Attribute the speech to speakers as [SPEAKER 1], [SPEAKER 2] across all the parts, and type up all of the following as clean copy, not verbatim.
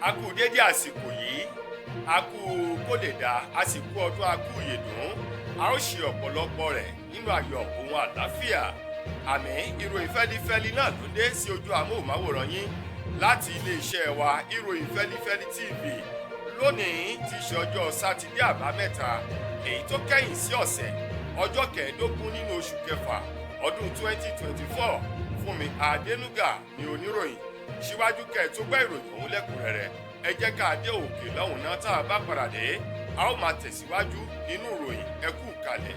[SPEAKER 1] A kú dédé àsìkò yìí, a kú kó lè dá, a sì kú ọdún, a kú ìyèdún, a ó ṣe ọ̀pọ̀lọpọ̀ rẹ̀ nínú ayọ̀ òun àlàáfíà. Àmín. Ìròyìn fẹ́lifẹ́li náà ló dé sí ojú amóhùnmáwòrán yín láti iléeṣẹ́ wa, Ìròyìn Fẹ́lifẹ́li TV, lónìí tí í ṣe ọjọ́ Sátidé Àbámẹ́ta èyí tó kẹ́yìn sí ọ̀sẹ̀, ọjọ́ 15 nínú oṣù kẹfà ọdún 2024. Fúnmi Adénúgà ni oníròyìn. Síwájú kẹ́ ẹ tó gbọ́ ìròyìn ọ̀hún lẹ́kùnrẹ́rẹ́, ẹ jẹ́ ká dé òkè lọ́hùn náà. Tá a bá padà dé, a ó máa tẹ̀síwájú nínú ìròyìn. Ẹ kú kalẹ̀.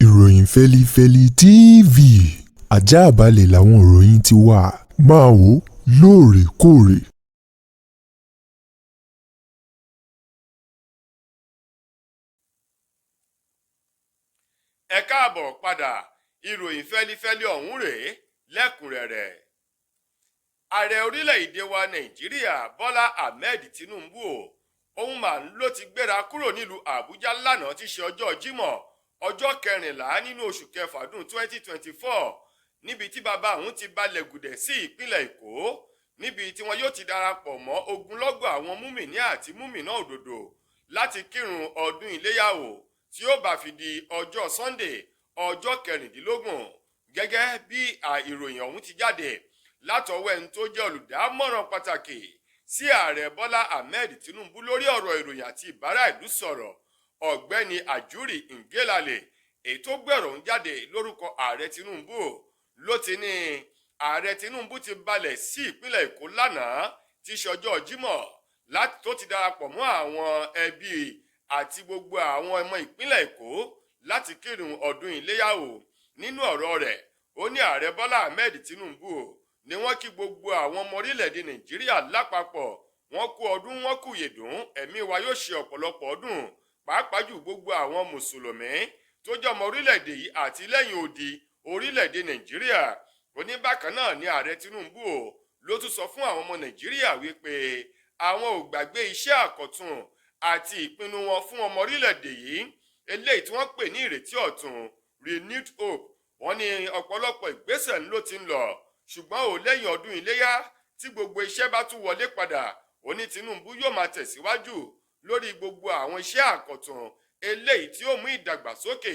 [SPEAKER 2] Ìròyìn Fẹ́lifẹ́li TV, àjààbálẹ̀ làwọn ìròyìn ti wà, máa wò ó lóòrèkóòrè.
[SPEAKER 1] Ẹ káàbọ̀ padà. Ìròyìn fẹ́lifẹ́li ọ̀hún rèé lẹ́kùnrẹ́rẹ́. Ààrẹ orílẹ̀-èdè wa Nàìjíríà, Bọ́lá Ahmed Tinubu o, òun mà ń ló ti gbéra kúrò nílùú Àbújá lánàá tí ṣe ọjọ́ Jímọ̀, ọjọ́ 14 nínú oṣù kẹfà ọdún 2024, níbi tí bàbá òun ti balẹ̀ gùdẹ̀ sí ìpínlẹ̀ Èkó, níbi tí wọn yóò ti darapọ̀ mọ́ ogunlọ́gọ̀ àwọn múmìnì àti múmìnà òdodo láti kírun ọdún iléyàwó tí ó bá fi di ọjọ́ Sunday, ọjọ́ 16. Gẹ́gẹ́ bí ìròyìn ọ̀hún ti jáde látọwọ́ ẹni tó jẹ́ olùdámọ̀ràn pàtàkì sí ààrẹ Bọ́lá Ahmed Tinubu lórí ọ̀rọ̀ ìròyìn àti ìbára ìlú sọ̀rọ̀, ọ̀gbẹ́ni Àjúrì Ngelale, èyí tó gbẹ̀rọ̀ ń jáde lórúkọ ààrẹ Tinubu, ló ti ní ààrẹ Tinubu ti balẹ̀ sí ìpínlẹ̀ Èkó lánàá tí í ṣe ọjọ́ Jímọ̀, láti tó ti darapọ̀ mọ́ àwọn ẹbí àti gbogbo àwọn ọmọ ìpínlẹ̀ Èkó láti kírun ọdún iléyàwó. Nínú ọ̀rọ̀ rẹ̀, ó ní ààrẹ Bọ́lá Ahmed Tinubu ni wọ́n kí gbogbo àwọn ọmọ orílẹ̀-èdè Nàìjíríà lápapọ̀, wọ́n kú ọdún, wọ́n kú yèdùn, ẹ̀mí wa yóò ṣe ọ̀pọ̀lọpọ̀ ọdún, pàápàá jù gbogbo àwọn mùsùlùmí tó jẹ́ ọmọ orílẹ̀-èdè yìí àti lẹ́yìn odi orílẹ̀-èdè Nàìjíríà. Ó ní bákan náà ni ààrẹ Tinubu o ló tún sọ fún àwọn ọmọ Nàìjíríà wípé àwọn ò gbàgbé iṣẹ́ àkọ́tún àti ìpinnu wọn fún ọmọ orílẹ̀-èdè yìí, eléyìí tí wọ́n pè ní ìrètí ọ̀tun, renewed hope. Wọ́n ní ọ̀pọ̀lọpọ̀ ìgbésẹ̀ ló ti ń lọ, ṣùgbọ́n ò lẹ́yìn ọdún iléyá tí gbogbo iṣẹ́ bá tún wọlé padà, ó ní Tinubu yóò máa tẹ̀síwájú lórí gbogbo àwọn iṣẹ́ àkọ́tún eléyìí tí ó mú ìdàgbàsókè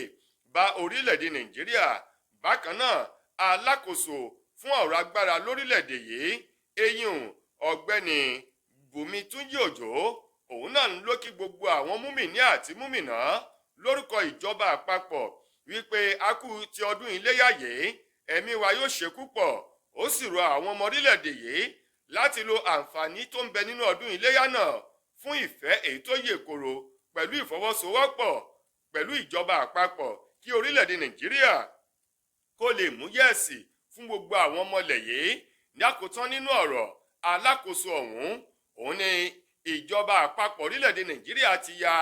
[SPEAKER 1] bá orílẹ̀-èdè Nàìjíríà. Bákan náà, alákòóso fún ọ̀rọ̀ agbára lórílẹ̀-èdè yìí, eyín ọ̀gbẹ́ni Bùnmi Túnjí Òjó, òun náà ń ló kí gbogbo àwọn múmìnì àti múmìnà lórúkọ ìjọba àpapọ̀ wípé a kú ti ọdún iléyá yìí, ẹ̀mí wa yóò ṣe púpọ̀. Ó sì rọ àwọn ọmọ orílẹ̀-èdè yìí láti lo àǹfààní tó ń bẹ nínú ọdún iléyá náà fún ìfẹ́ èyí tó yè koro pẹ̀lú ìfọwọ́sowọ́pọ̀ pẹ̀lú ìjọba àpapọ̀, kí orílẹ̀-èdè Nàìjíríà kó lè mú yẹ̀sì fún gbogbo àwọn ọmọ ilẹ̀ yìí. Ní àkótán nínú ọ̀rọ̀ alákòóso ọ̀hún, òun ni ìjọba àpapọ̀ orílẹ̀-èdè Nàìjíríà ti ya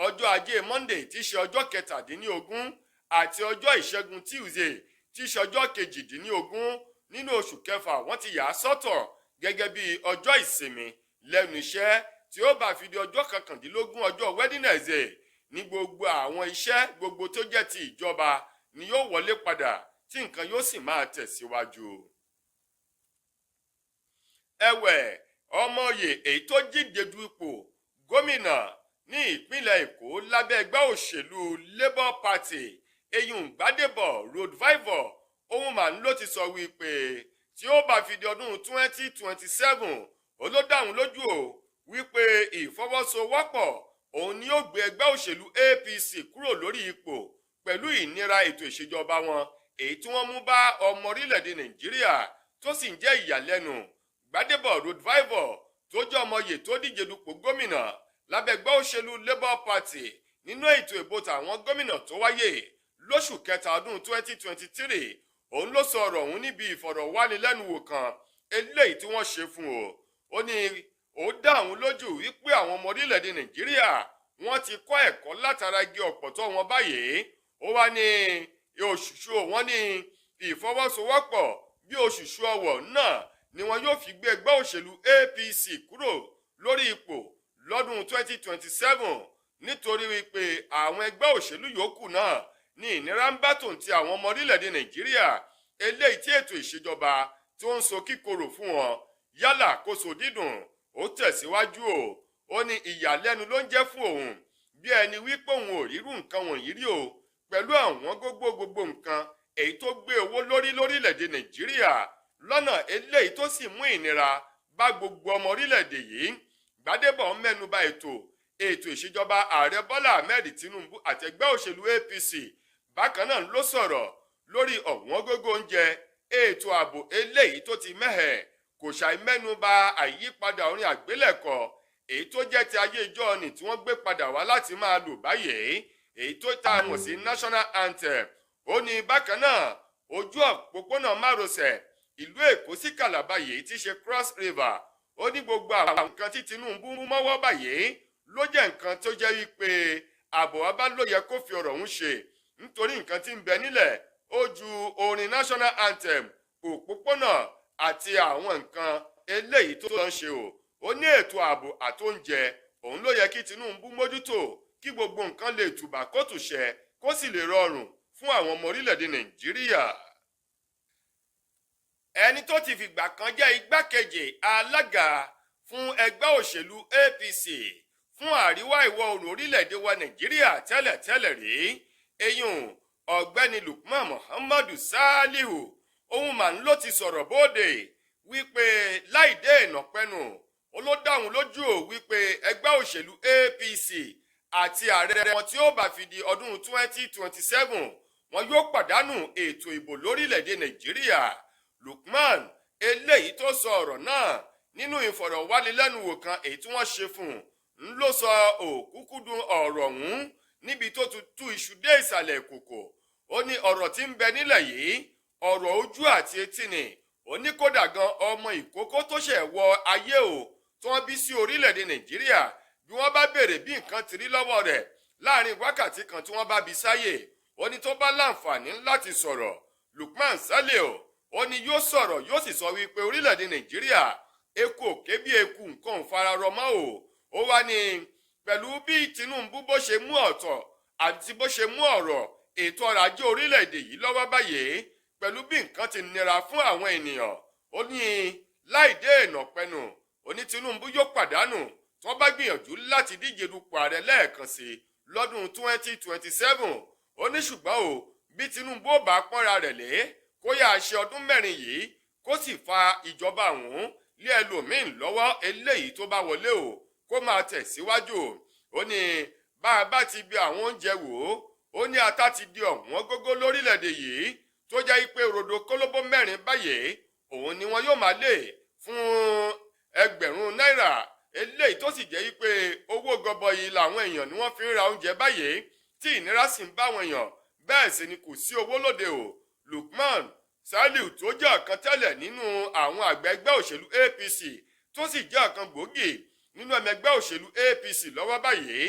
[SPEAKER 1] ọjọ́ Ajé Monday tí í ṣe ọjọ́ 17 àti ọjọ́ Ìṣẹ́gun Tuesday tí í ṣe ọjọ́ 18 nínú oṣù kẹfà, wọ́n ti yà á sọ́tọ̀ gẹ́gẹ́ bí ọjọ́ ìsinmi lẹ́nu iṣẹ́, tí ó bá fi di ọjọ́ 19, ọjọ́ Wednesday, ní gbogbo àwọn iṣẹ́ gbogbo tó jẹ́ ti ìjọba ni yóò wọlé padà, tí nǹkan yóò sì máa tẹ̀síwájú. Ẹ̀wẹ̀, ọmọye èyí tó jíde du ipò gómìnà ní ìpínlẹ̀ Èkó lábẹ́ ẹgbẹ́ òṣèlú Labour Party, eyín Gbádébọ̀ Rhodes-Vivour, òun mà ń ló ti sọ wípé tí ó bá fi di ọdún 2027, ó ló dáhùn lójú o wípé ìfọwọ́sowọ́pọ̀ òun ni ó gbé ẹgbẹ́ òṣèlú APC kúrò lórí ipò pẹ̀lú ìnira ètò ìṣèjọba wọn èyí tí wọ́n mú bá ọmọ orílẹ̀-èdè Nàìjíríà tó sì ń jẹ́ ìyàlẹ́nu. Gbádébọ̀ Rhodes-Vivour tó jẹ́ ọmọye tó díje dupò gómìnà lábẹ́ ẹgbẹ́ òṣèlú Labour Party nínú ètò ìbò tàwọn gómìnà tó wáyé lóṣù kẹta ọdún 2023, òun ló sọ ọ̀rọ̀ ọ̀hún níbi ìfọ̀rọ̀wánilẹ́nuwò kan eléyìí tí wọ́n ṣe fún o. Ó ní ó dá àwọn lójú wípé àwọn ọmọ orílẹ̀-èdè Nàìjíríà wọ́n ti kọ́ ẹ̀kọ́ látara igi ọ̀pọ̀tọ́ wọn báyìí. Ó wá ní òṣùṣù, wọ́n ní ìfọwọ́sowọ́pọ̀ bí òṣùṣù ọwọ̀ náà ni wọn yóò fi gbé ẹgbẹ́ òṣèlú APC kúrò lórí ipò lọ́dún 2027, nítorí wípé àwọn ẹgbẹ́ òṣèlú yòókù náà ní ìnira ń bá tòun ti àwọn ọmọ orílẹ̀-èdè Nàìjíríà. Eléyìí tí ètò ìṣèjọba tí ó ń so kíkorò fún wọn yálà kó so dídùn. Ó tẹ̀síwájú o, ó ní ìyàlẹ́nu ló ń jẹ́ fún òun bí ẹni wípé òun ò rírú nǹkan wọ̀nyí rí o, pẹ̀lú àwọn gbogbo gbogbo nǹkan èyí tó gbé owó lórí lórílẹ̀‐èdè Nàìjíríà lọ́nà eléyìí tó sì mú ìnira bá gbogbo ọmọ orílẹ̀‐èdè yìí. Gbadebo mẹ́nuba ètò ìṣèjọba ààrẹ Bọ́lá Ahmed Tinubu àtẹgbẹ́ òṣèlú APC. Bákan náà ló sọ̀rọ̀ lórí ọ̀wọ́n gógó oúnjẹ, ètò ààbò eléyìí tó ti mẹ́hẹ̀. Kò ṣàì mẹ́nuba àyípadà orin àgbélẹ̀kọ èyí tó jẹ́ ti ayé ìjọ ni tí wọ́n gbé padà wá láti máa lò báyìí, èyí tó ta mọ̀ sí national anthem. Ó ní bákan náà ojú òpópónà márosẹ̀ ìlú Èkó sí Kàlàbá yìí ti ṣe Cross River. Ó ní gbogbo àwọn nǹkan tí Tinubu mọ́wọ́ báyìí ló jẹ́ nǹkan tó jẹ́ wípé àbọ̀ wa bá ló yẹ kó fi ọ̀rọ̀ ń ṣe, nítorí nǹkan tí ń bẹ nílẹ̀ ó ju orin national anthem, òpópónà àti àwọn nǹkan eléyìí tó lọ ń ṣe o. Ó ní ètò ààbò àtóúnjẹ òun ló yẹ kí Tinubu mójútó kí gbogbo nǹkan lè tùbà kó tùṣẹ kó sì lè rọrùn fún àwọn ọmọ orílẹ̀-èdè Nàìjíríà. Ẹni tó ti fìgbà kan jẹ́ igbákejì alága fún ẹgbẹ́ òṣèlú APC fún àríwá ìwọ̀ oòrùn orílẹ̀-èdè wa Nàìjíríà tẹ́lẹ̀tẹ́lẹ̀ rí, eyín ọ̀gbẹ́ni Lukman Muhammadu Salihu, òun mà ń ló ti sọ̀rọ̀ bóde wípé láì dé ìnàpẹ́nu ó ló dáhùn lójú ò wípé ẹgbẹ́ òṣèlú APC àti ààrẹ wọn tí ó bá fi di ọdún 2027 wọn yóò pàdánù ètò ìbò lórílẹ̀‐èdè Nàìjíríà. Lukman eléyìí tó sọ ọ̀rọ̀ náà nínú ìfọ̀rọ̀wánilẹ́nuwò kan èyí tí wọ́n ṣe fún un ń ló sọ òkúkúdùn ọ̀rọ̀ ọ̀hún níbi tó ti tú iṣu dé ìsàlẹ̀ ìkòkò. Ó ní ọ̀rọ̀ tí ń bẹ nílẹ̀ yìí ọ̀rọ̀ ojú àti etí ni. Ó ní kódà gan ọmọ ìkókó tó ṣẹ̀ wọ ayé o tí wọ́n bí sí orílẹ̀-èdè Nàìjíríà, bí wọ́n bá béèrè bí nǹkan ti rí lọ́wọ́ rẹ̀ láàrin wákàtí kan tí wọ́n bá bí sáyè, ó ní tó bá láǹfààní láti sọ̀rọ̀, Lukman Saliu ó ní yóò sọ̀rọ̀, yóò sì sọ wípé orílẹ̀-èdè Nàìjíríà eku òkè bí eku nǹkan ò fararọ mọ́ o. Ó wá ní pẹ̀lú bí Tinubu bó ṣe mú ọ̀tọ̀ àti bó ṣe mú ọ̀rọ̀ ètò ọrọ̀ ajé orílẹ̀-èdè yìí lọ́wọ́ báyìí, pẹ̀lú bí nǹkan ti nira fún àwọn ènìyàn, ó ní láì dé ìnà pẹnu, ó ní Tinubu yóò pàdánù tí wọ́n bá gbìyànjú láti díje dupò ààrẹ lẹ́ẹ̀kan sí lọ́dún 2027. Ó ní ṣùgbọ́n o, bí Tinubu ò bá pọ́nra rẹ̀ lé, kó yáa ṣe ọdún mẹ́rin yìí kó sì fa ìjọba ọ̀hún lé ẹlòmíín lọ́wọ́ eléyìí tó bá wọlé o, kó máa tẹ̀síwájú. Ó ní bá a bá ti bi àwọn oúnjẹ wò ó, ó ní ata ti di ọ̀wọ́n gógó lórílẹ̀‐èdè yìí tó jẹ́ pé rodo kólóbó mẹ́rin báyìí òun ni wọn yóò máa lè fún 1,000 náírà, eléyìí tó sì jẹ́ pé owó gọbọi làwọn èèyàn ni wọ́n fi ń ra oúnjẹ báyìí tí ìnira sì ń bá àwọn èèyàn, bẹ́ẹ̀ sì ni kò sí owó lóde o. Lukman Saliu tó jẹ́ ọ̀kan tẹ́lẹ̀ nínú àwọn àgbà ẹgbẹ́ òṣèlú APC tó sì jẹ́ ọ̀kan gbòógì nínú ọmọ ẹgbẹ́ òṣèlú APC lọ́wọ́ báyìí,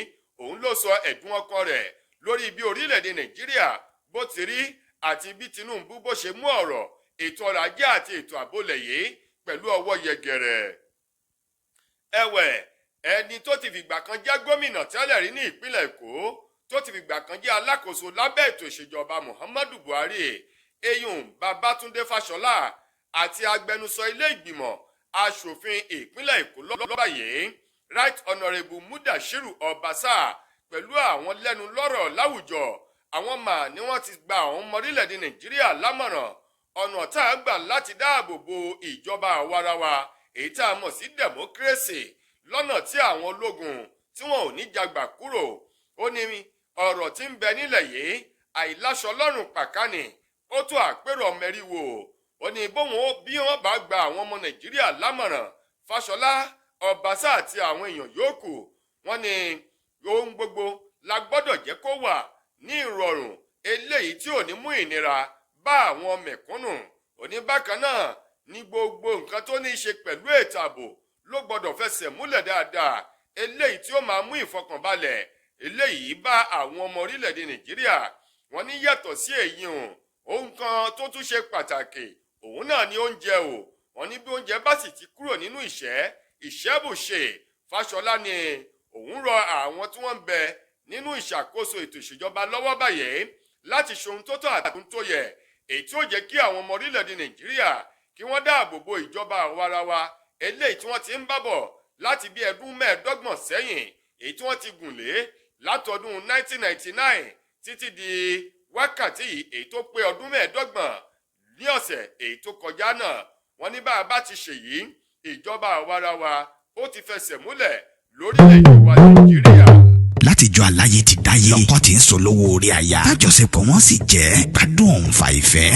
[SPEAKER 1] òun ló sọ ẹ̀dùn ọkàn rẹ̀ lórí bí orílẹ̀-èdè Nàìjíríà bó ti rí àti bí Tinubu bó ṣe mú ọ̀rọ̀ ètò ọrọ̀ ajé àti ètò ààbò lẹ̀ yìí pẹ̀lú ọwọ́ yẹgẹrẹ. Ẹ̀wẹ̀, ẹni tó ti fìgbà kan jẹ́ gómìnà tẹ́lẹ̀ rí ní ìpínlẹ̀ Èkó, tó ti fìgbà kan jẹ́ alákòóso lábẹ́ ètò ìṣèjọba Muhammadu Buhari, eyín Babátúndé Fáṣọlá, àti agbẹnusọ ilé ìgbìmọ̀ aṣòfin ìpínlẹ̀ Èkó lọ́wọ́ báyìí, Right Honourable Mudashiru Obasa, pẹ̀lú àwọn lẹ́nu lọ́rọ̀ láwùjọ àwọn mà ní wọ́n ti gba àwọn ọmọ orílẹ̀-èdè Nàìjíríà lámọ̀ràn ọ̀nà tá a gbà láti dáàbò bo ìjọba àwarawa èyí tá a mọ̀ sí democracy lọ́nà tí àwọn ológun tí wọn ò ní jagbà kúrò. Ó ní ọ̀rọ̀ tí ń bẹ nílẹ̀ yìí àìláṣọ lọ́rùn pàkánì ó tó àpérò mẹ́rìwò. Ó ní bóun bí wọ́n bá gba àwọn ọmọ Nàìjíríà lámọ̀ràn, Fáṣọlá, Ọbaṣá àti àwọn èèyàn yòókù, wọ́n ní ohun gbogbo la gbọ́dọ̀ jẹ́ kó wà ní ìrọ̀rùn eléyìí tí ò ní mú ìnira bá àwọn mẹ̀kúnnù. Ó ní bákan náà ní gbogbo nǹkan tó ní í ṣe pẹ̀lú ètò ààbò ló gbọ́dọ̀ fẹsẹ̀ múlẹ̀ dáadáa eléyìí tí ó máa mú ìfọkànbalẹ̀ eléyìí bá àwọn ọmọ orílẹ̀-èdè Nàìjíríà. Wọ́n ní yàtọ̀ sí èyí ohun kan tó tún ṣe pàtàkì òun náà ni oúnjẹ o. Wọ́n ní bí oúnjẹ bá sì ti kúrò nínú ìṣẹ́ ìṣẹ́bùṣe. Fáṣọlá ni òun rọ àwọn tí wọ́n ń bẹ nínú ìṣàkóso ètò ìṣèjọba lọ́wọ́ báyìí láti ṣe ohun tó tọ́ àti ohun tó yẹ Èyí tí ó jẹ́ kí àwọn ọmọ orílẹ̀-èdè Nàìjíríà kí wọ́n dáàbò bo ìjọba àwarawa eléyìí tí wọ́n ti ń bábọ̀ láti bí ẹdún 25 sẹ́yìn, èyí tí wọ́n ti gùn lé látọdún 1999 títí di wákàtí yìí, èyí tó pé ọdún 25 ní ọ̀sẹ̀ èyí tó kọjá náà. Wọ́n ní bá a bá ti ṣèyí, ìjọba àwarawa ó ti fẹsẹ̀ múlẹ̀ lórílẹ̀-èdè wa Nàìjíríà.
[SPEAKER 3] Látijọ́ aláyé ti dáyé, lọ́kọ tí ń sọ lówó orí aya, tájọṣepọ̀ wọn sì jẹ́ ìgbádùn òun fa ìfẹ́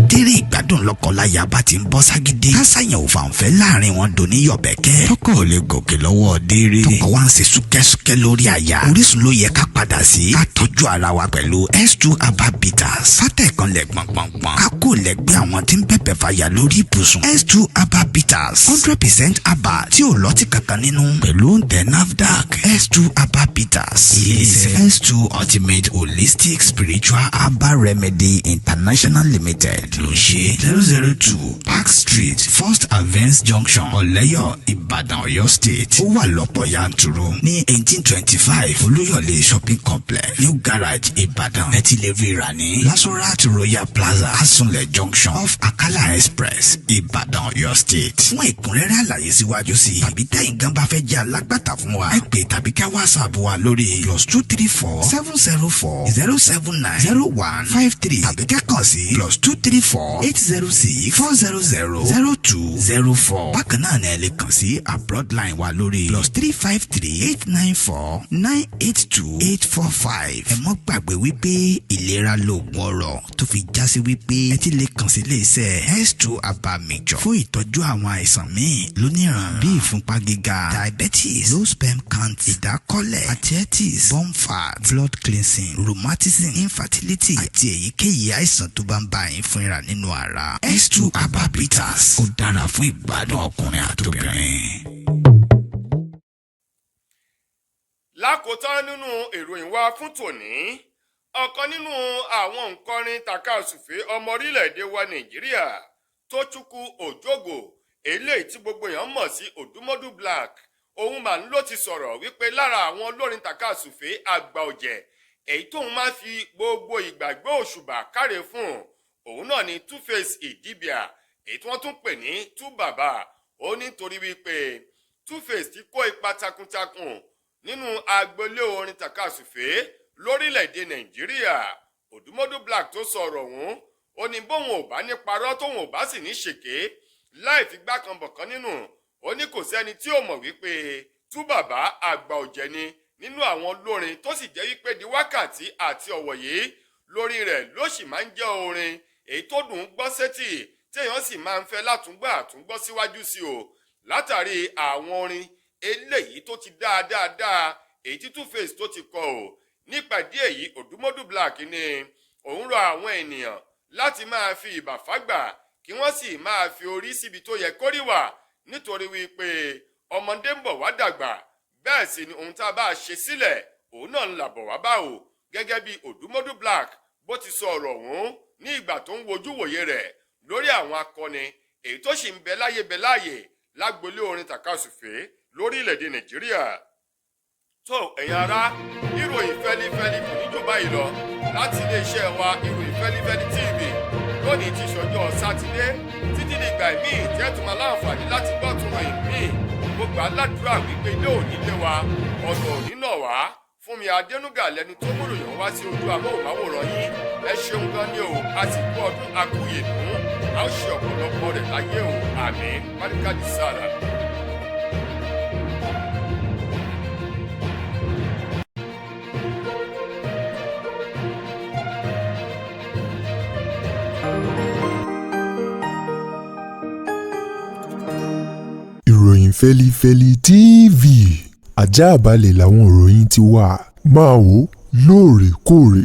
[SPEAKER 3] tẹ́rẹ̀. Ìgbádùn lọ́kọláya bá ti ń bọ́ ságídé, kásáyàn ò fàǹfẹ́ láàrin wọn dòní yọ̀bẹ̀kẹ́. Tọkọ ò lè gòkè lọ́wọ́ déré, tọkọ wa ń ṣe súkẹ́súkẹ́ lórí aya. Orísun ló yẹ ká padà sí, ká tọ́jú ara wa pẹ̀lú S2 Herbal Bitters. Sátẹ̀kanlẹ̀ gbọ̀ngbọ̀ngbọ̀n, ká kó lẹ́gbẹ́ àwọn tí ń bẹ̀bẹ̀ fàyà lórí ibùsùn. S2 Herbal Bitters, 100% herbal tí ò lọ́tí kankan nínú, pẹ̀lú òǹtẹ̀ NAFDAC. S2 Herbal Bitters, iléeṣẹ́ S2 Ultimate Holistic Spiritual Herbal Remedy International Limited ló ń ṣe. 002 Park Street, First Avance Junction, Ọ̀lẹ́yọ̀, Ìbàdàn, Ọ̀yọ́ State. Ó wà lọ́pọ̀ yanturu ní 1825 Olúyọ̀lé Shopping Complex, New Garage, Ìbàdàn. Ẹ ti lè rí rà ní Lasorat Royal Plaza, Asunlẹ̀ Junction, off Akala Express, Ìbàdàn, Ọ̀yọ́ State. Fún ẹ̀kúnrẹ́rẹ́ àlàyé síwájú sí i tàbí tẹ́yin gan bá fẹ́ jẹ́ alágbàtà fún wa, ẹ pè tàbí ká WhatsApp wa lórí +234 704 079 0153 tàbí ká kàn sí +234 806 400 0204. Bákan náà ni ẹ lè kàn sí abroad line wa lórí +353 894 982 845. Ẹ mọ́ gbàgbé wípé ìlera lóògùn ọrọ̀, tó fi já sí wípé ẹ ti lè kàn sí iléeṣẹ́ S2 Herbal Mixture fún ìtọ́jú àwọn àìsàn míì lóníran bíi ìfúnpá gíga, diabetes, low sperm count, ìdákọ́lẹ̀, arthritis, bone fat, blood cleansing, rheumatism, infertility àti èyíkéyìí àìsàn tó bá ń bá yín fínra nínú ara. S2 Herbal Bitters, ó dára fún ìgbádùn ọkùnrin àtobìnrin.
[SPEAKER 1] Lákòótán nínú ìròyìn wa fún tòní, ọ̀kan nínú àwọn òǹkọrin tàkasúfè ọmọ orílẹ̀-èdè wa Nàìjíríà, Tóchukwu Òjògò, eléyìí tí gbogbo èèyàn mọ̀ sí Òdúmọ́dù Black, òun mà ń ló ti sọ̀rọ̀ wípé lára àwọn olórin tàkasúfè àgbà ọ̀jẹ̀ èyí tóun máa fi gbogbo ìgbàgbé òṣùbà káre fún òun náà ni 2Face Idibia, èyí tí wọ́n tún pè ní 2Baba. Ó nítorí wípé 2Face ti kó ipa takuntakun nínú agboolé orin tàkasúfè lórílẹ̀‐èdè Nàìjíríà. Òdùmọ́dù Black tó sọ̀rọ̀ ọ̀hún, ó ní bóun ò bá ní parọ́, tóun ò bá sì ní ṣèké láì fi gbá kan bọ̀kan nínú, ó ní kò sẹ́ni tí ò mọ̀ wípé 2Baba àgbà ọ̀jẹ̀ ni nínú àwọn olórin, tó sì jẹ́ wípé di wákàtí àti ọ̀wọ̀ yìí, lórí rẹ̀ ló sì máa ń jẹ́ orin èyí tó dùn ún gbọ́ sétí, téèyàn sì máa ń fẹ́ látúngbà àtúngbọ́ síwájú sí o, látàrí àwọn orin eléyìí tó ti dáa dáadáa èyí tí 2Face tó ti kọ o. Nípàdé èyí, Òdùmọ́dù Black ni òun rọ àwọn ènìyàn láti máa fi ìbà fágbà, kí wọ́n sì máa fi orí síbi tó yẹ kórí wà, nítorí wípé ọmọdé ń bọ̀ wá dàgbà, bẹ́ẹ̀ sì ni ohun tá a bá ṣe sílẹ̀, òun náà ń làbọ̀ wá bá o. Gẹ́gẹ́ bí Òdùmọ́dù Black bó ti sọ ọ̀rọ̀ ọ̀hún ní ìgbà tó ń wojú wòye rẹ̀ lórí àwọn akọni èyí tó sì ń bẹ láyé bẹ láàyè lágbolé orin tàkasùfé lórílẹ̀‐èdè Nàìjíríà. Tó ẹ̀yin ará, ìròyìn fẹ́lifẹ́li kò ní jù báyìí lọ láti iléeṣẹ́ wa, Ìròyìn Fẹ́lifẹ́li TV, lónìí ti ṣọjọ́ Sátidé. Títí di ìgbà míì tí ẹ tún máa láǹfààní láti gbọ́ tún ròyìn míì, mo gbà á ládùúrà wípé ilé òní lé wa, ọ̀nà òní náà wá. Fúnmi Adénúgà lẹni tó múròyìn wá sí ojú amóhùnmáwòrán yín. Ẹ ṣeun gan ni o. A sì kú ọdún akúyèdún, a ó ṣe ọ̀pọ̀lọpọ̀ rẹ̀ láyé o. Àmín. Báríkàdì sára.
[SPEAKER 2] Ìròyìn Fẹ́lifẹ́li TV, ajáàbalẹ̀ làwọn ìròyìn ti wà. Máa wò lóòrèkóòrè.